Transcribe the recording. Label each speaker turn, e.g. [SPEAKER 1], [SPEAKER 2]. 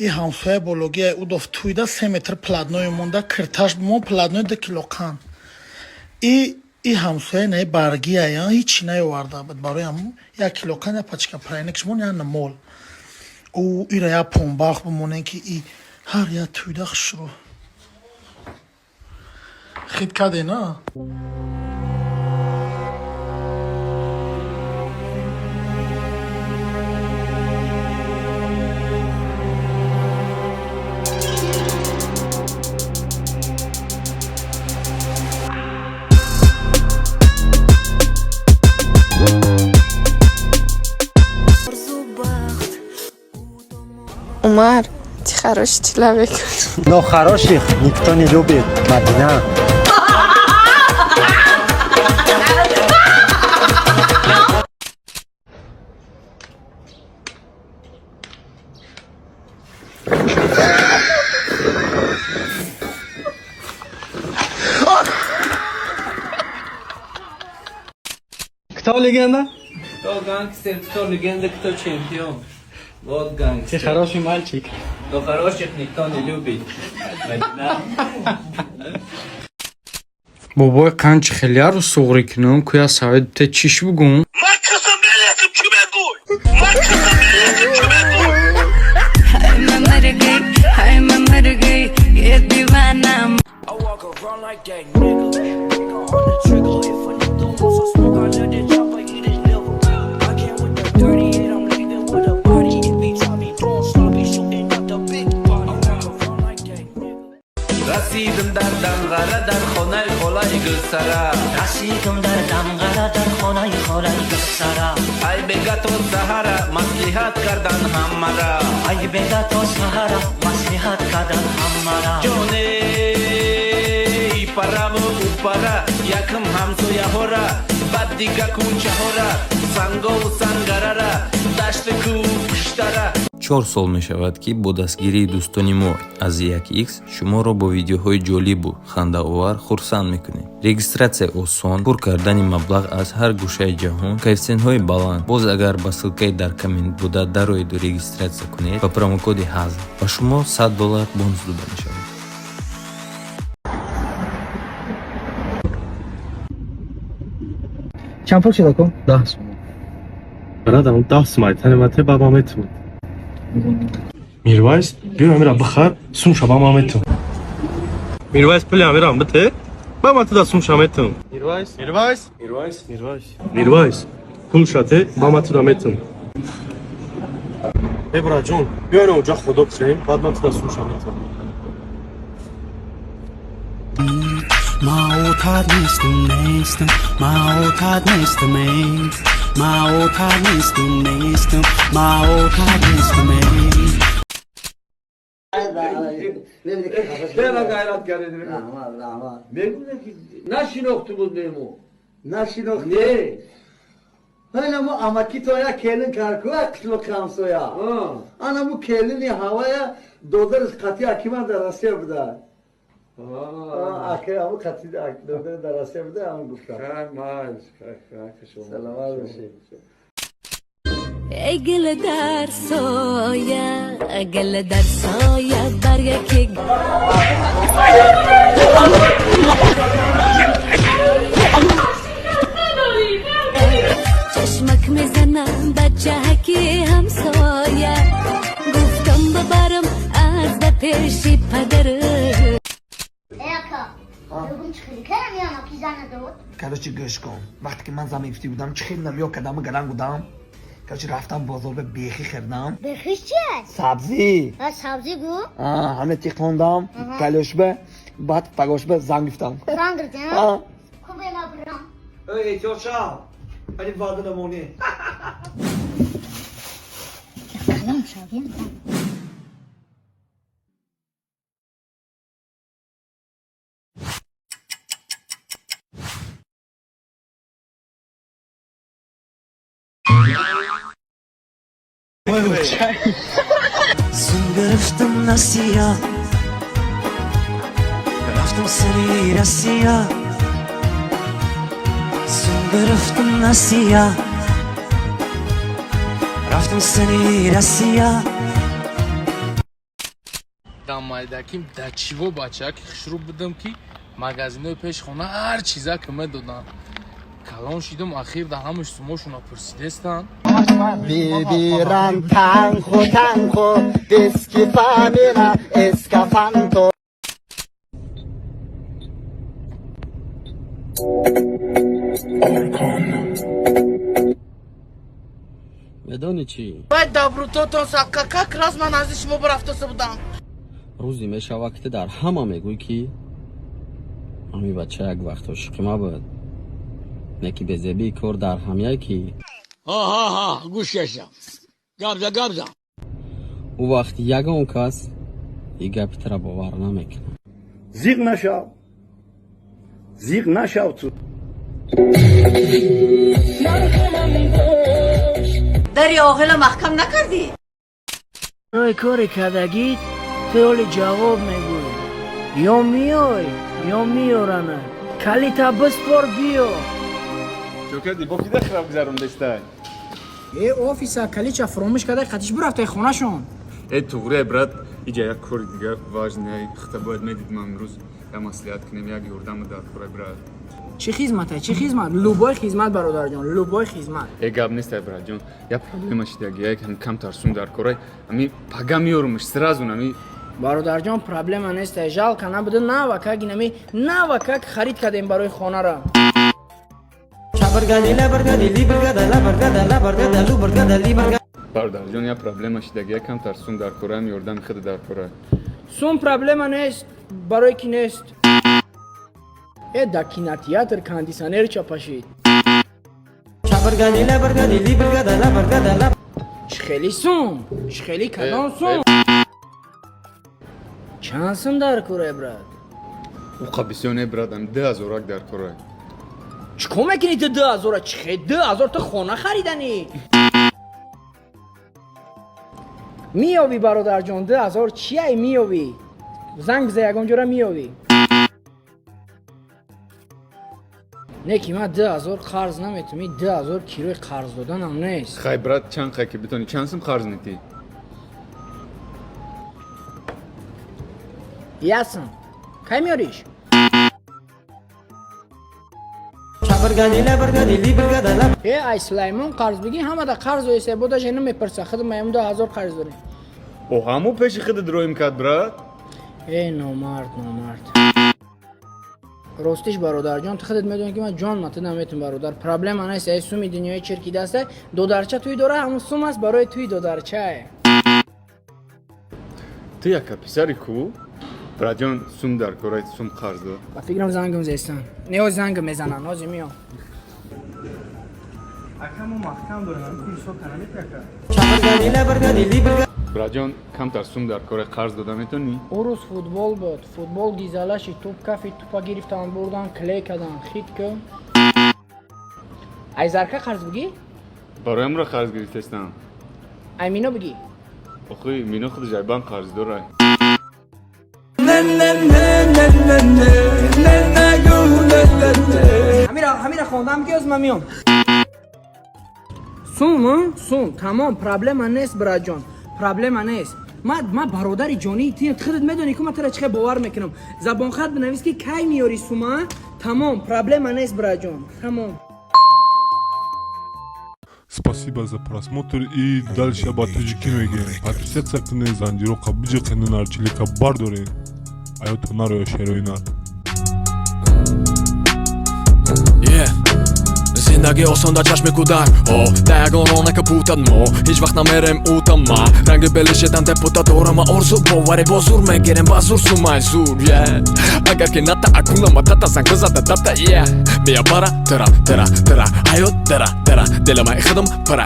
[SPEAKER 1] И ҳамсоя бология удов туйда 3 метр платное монда, кирташ бимон, платное 2 кило қанд. И ҳамсоя наи баргия ҳичи наёварда буд, барои ҳамун 1 кило қанд, як пачка пряник шмон, як мол. Ӯ ира як помбах бимонем, ки и ҳар як туйда хушрӯ хит каде на.
[SPEAKER 2] Умар, ты хороший человек.
[SPEAKER 3] Но хороших никто не любит, Мадина.
[SPEAKER 4] Кто легенда?
[SPEAKER 5] Кто гангстер, кто легенда, кто чемпион. Вот
[SPEAKER 4] Ты
[SPEAKER 5] гангстер.
[SPEAKER 4] хороший мальчик.
[SPEAKER 5] Но хороших никто не любит. Мадина.
[SPEAKER 6] Бобои қанчи хелиаро суғрӣ кунам, куя савед те чиш бугум.
[SPEAKER 1] Ман касам мелехим, чӣ мегӯй? Ман касам мелехим, чӣ мегӯй?
[SPEAKER 7] मैं मर गई, हाय मैं मर गई, ये दीवाना।
[SPEAKER 8] I walk around like that nigga. Finger on the trigger. If a nigga wants some smoke, I let it chopper eat his liver. I came with the 38, I'm leaving with a body. If he try me doing sloppy, shooting up the big body. I walk around like that nigga.
[SPEAKER 5] Расидим дар Данғара, дар хонаи холаи Гулсара.
[SPEAKER 8] Расидим дар Данғара, дар хонаи холаи Гулсара.
[SPEAKER 5] Ай бега то саҳара маслиҳат кардан ҳамара.
[SPEAKER 8] Ай бега то саҳара маслиҳат кардан ҳамара.
[SPEAKER 5] Ҷоне, ипараву упара, якм ҳамсояҳора, баъд дига кӯчаҳора, сангову сангарара, дашти кӯ пуштара.
[SPEAKER 9] 4 сол мешавад, ки бо дастгирии дӯстони мо аз 1x шуморо бо видеоҳои ҷолибу хандаовар хурсанд мекунем. Регистратсия осон, пур кардани маблағ аз ҳар гӯшаи ҷаҳон, коэффисиентҳои баланд. Боз агар ба ссылкаи дар коммент буда дароеду регистратсия кунед, ба промокоди ҳазл ба шумо 100 доллар бонус дода мешавад.
[SPEAKER 4] Чанд пул шуда ку?
[SPEAKER 10] 10 сум. Брадам, 10 сум айтани ма те баба метум. Мирвайс, биё амира бихар, сумша ба ма метум. Мирвайс, пули амирам бите, ба ма туда сумша метум. Мирвайс, Мирвайс, Мирвайс, Мирвайс. Мирвайс, пулша те, ба ма туда метум. Э, браҷон, биё ина оҷа худо бихӯрем, баъд ма туда сумша метум.
[SPEAKER 8] Ма отад нестам, нестам, ма отад нестам, эй. Ма отад нестам, нестам, ма отад нестам, эй.
[SPEAKER 11] Хеле гайрат кардед. Мегӯям, ки нашинохту буд немо.
[SPEAKER 3] Нашинохт?
[SPEAKER 11] Не.
[SPEAKER 3] Ана му амаки тоя келин карку қишлоқи ҳамсоя. Ана му келини ҳавая додараш қати акиман дар Россия буда. Аки аму қати додар дар Россия буда, аму гуфтам. Саломат бошед.
[SPEAKER 7] Эй гул дар соя, гул дар соя баргаки. Чашмак мезанам бачаки ҳамсоя, гуфтам бабарам аз ба пеши падар.
[SPEAKER 12] Эка, бегум, чӣ хеле кардам, яна ки зана дод?
[SPEAKER 13] Короче, гӯш кун. Вақте ки ман зан гирифтӣ будам, чӣ хел намё кардаму гаранг будам. Короче, рафтам бозор, ба бехӣ хӯрдам.
[SPEAKER 12] Бехиш чи аст?
[SPEAKER 13] Сабзӣ.
[SPEAKER 12] А, сабзӣ гу.
[SPEAKER 13] Ҳама тиқондам калёшба, баъд пагошба зан гирифтам.
[SPEAKER 12] Зан гирифтӣ?
[SPEAKER 13] А.
[SPEAKER 12] Хуб, ма бирам.
[SPEAKER 13] Эҳтиёт шав, ани ваъда намонӣ.
[SPEAKER 12] Калом шавем.
[SPEAKER 8] Сум гирифтам насия, рафтам сари Россия. Сум гирифтам насия, рафтам сари Россия.
[SPEAKER 14] Да майдаким да чиво бачаки хушрӯ будам, ки магазинои пеши хона ҳар чиза ки медоданд. Калон шидум, ахир да ҳамаш сумошона пурсидестанд.
[SPEAKER 3] Бибиран танхо танхо диски фамила эскафанто.
[SPEAKER 15] Аркан.
[SPEAKER 16] Медонӣ чӣ?
[SPEAKER 17] Вай, добротатон садқа, как раз ман назди шумо бирафтоса будам.
[SPEAKER 16] Рӯзе мешавад, ки ту дар ҳама мегӯй, ки ҳами бача як вақт ошиқи ма буд, не ки безебии кор дар ҳамяе ки
[SPEAKER 18] Ҳа, гӯш кашам, гапза, гапза.
[SPEAKER 16] Ӯ вақт ягон кас и гапи тура бовар намекунад.
[SPEAKER 19] Зиқ нашав, зиқ нашав ту.
[SPEAKER 20] Дари оғила маҳкам накардӣ?
[SPEAKER 8] Рои кори кардагит ту ҳоли ҷавоб мегӯӣ. Ё меой, ё меёрана. Калита биспор, биё.
[SPEAKER 21] Чо кардӣ, бо кида хираб гузарондестай?
[SPEAKER 4] Э, офиса калича фуромӯш карда, қатиш бурафтай хонашон.
[SPEAKER 21] Э, туғре, брат, иҷа як кори дига важный хта бояд медидмам. Имрӯз я маслиҳат кунем, як ёрдама дар кора, брат.
[SPEAKER 4] Чӣ хизмате, чӣ хизмат? Любой хизмат, бародарҷон, любой хизмат.
[SPEAKER 21] Э, гап нестай, братҷон, я проблема шидаги, як ҳами камтар сум дар корай, ами пага меёрумш сразу ами.
[SPEAKER 4] Бародарҷон, проблема нестай, жалко набуда, навакак инами навакак харид кардем барои хонара.
[SPEAKER 21] Бародарҷон, я проблема шидаги, як камтар сум дар кора, ами ёрдами худа дар кора.
[SPEAKER 4] Сум проблема нест, барои ки нест. Э, да кинотеатр кондиционер чапашид. Чӣ хели сум, чӣ хели, кадом сум, чанд сум дар кора, брат?
[SPEAKER 21] Уқа бисёр не, брат, ами 2000-ак дар кора.
[SPEAKER 4] Чӣ кор мекунӣ ту 2000-а? Чӣ хел 2000? Ту хона хариданӣ меёвӣ, бародарҷон. 2000 чияй? Меёвӣ, занг биза, ягон ҷора меёвӣ. Не ки ман 2000 қарз наметум, и 2000 кирои қарз доданам нест.
[SPEAKER 21] Хай, брат, чанд хай ки битонӣ, чанд сум қарз метӣ?
[SPEAKER 4] Ясм кай меёриш? Э, ай Сулаймон қарз бигӣ, ҳамада қарз оиса, бо даже намепурса. Худ маям 2000 қарз дорем.
[SPEAKER 21] О, ҳамо пеши худа дроим кард, брат.
[SPEAKER 4] Э, номард, номард. Ростиш, бародарҷон, ту худат медонӣ, ки ман ҷон ма ту наметум. Бародар, проблема нест. Ай суми дунёи чирки даста додарча туй дора, ҳамун сум аст барои туи додарчае.
[SPEAKER 21] Ту яка писари ку, братҷон, сум дар кора, сум қарз дод.
[SPEAKER 4] Ба фикрам, зангам зестан. Не, оз зангам мезанан, ози миём.
[SPEAKER 10] Ака, мо маҳкам дорем, ҳамин ҳисоб кана ака.
[SPEAKER 21] Братҷон, камтар сум дар кора, қарз дода метонӣ?
[SPEAKER 4] Ӯ рӯз футбол буд, футбол гизалаши, туп кафи, тупа гирифтан, бурдан, клей кадан, хит ку. Ай зарка қарз бигӣ.
[SPEAKER 21] Бароямро қарз гирифтестам.
[SPEAKER 4] Ай мино бигӣ.
[SPEAKER 21] Охи, мино худ жайбан қарз дорай.
[SPEAKER 4] Ҳамира хондам ки, оз ман миём. Сум, сум, тамом, проблема нест, братҷон, проблема нест. Ма бародари ҷонии тием, худат медонӣ, ку ман тура чӣ хел бовар мекунам. Забонхат бинавис, ки кай меёри сума. Тамом, проблема нест, братҷон, тамом.
[SPEAKER 22] Спасибо за просмотр и дальше ба тоҷикӣ мегӯем. Подписаться кунед, занҷироқа биҷиқенед, нарчилика бардоред. Аёто нароя шероина.
[SPEAKER 23] Yeah. Зиндагӣ осон дар чашми кӯдак, о да ягон рона капутад, мо ҳеҷ вақт намерем утама. Ранги белишедан депутат дорама, орзу боваре бо зур мегирем, ба зур сумай зур. Yeah. Агар ки ната акунама тата занг бизада дата. Yeah. Мия бара тара тара тара ҳаёт дара дара дилама худам пара.